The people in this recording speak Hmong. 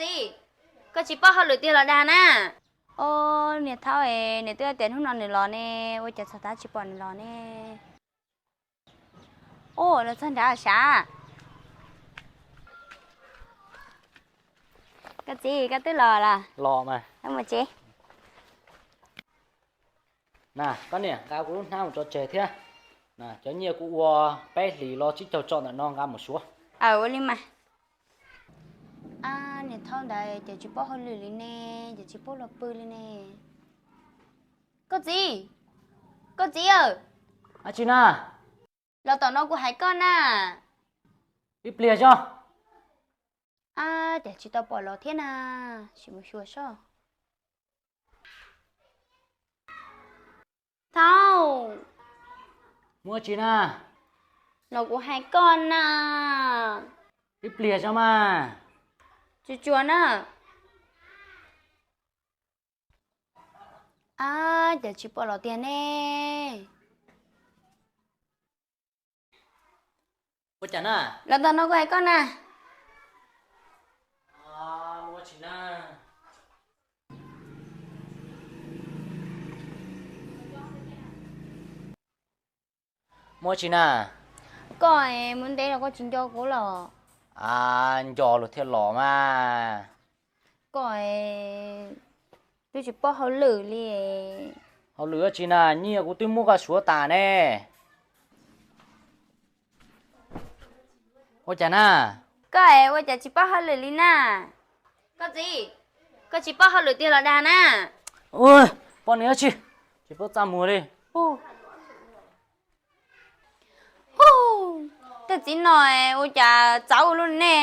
Txiv, koj tsis paub hauj lwm tiag los dag na? Au, niam Thaub es, nws twb tias hnub no nws los ne, ua cas txog tav tsis pom nws los ne? Au, los txog nrad sav. Koj txiv, koj twb los los? Los mas. Mus tsev. Na, koj niam, nqa kuv lub hnab mus tso tseg thiab. Cov nyiaj kuv ua peb hlis los tsib caug tso ntawm no nqa mus suav. Aw, ua li mas. A, niam Thaub ntawd ces tsis paub hauj lwm li ne, ces tsis paub los pw li ne. Koj txiv, koj txiv aw. Dab tsi na? Los tom no kuv hais koj na. Ib pliag tso. A, cas tsis tau pom los thiab na, sim mus xyuas soj. Thaub. Muaj tsi na? Los kuv hais koj na. Ib pliag tso mas. Tsuag tsuag na. A, cas tsis pom los tiag ne. Ua cas na? Los tom no kuv hais koj na. Muaj tsi na? Koj es mus ntev los koj tsis nco kuv los? A, nco luag thiaj los mas. Koj es twb tsis paub hauj lwm li. Hauj lwm dab tsi na, nyiaj kuv twb muab koj suav tas ne. Ua cas na? Koj es ua cas tsis paub hauj lwm li na? Koj txiv, koj tsis paub hauj lwm tiag los dag na? Poj niam dab tsi, tsis paub txaj muag li. Hu, tej txiv no ua cas txawv ua luaj ne.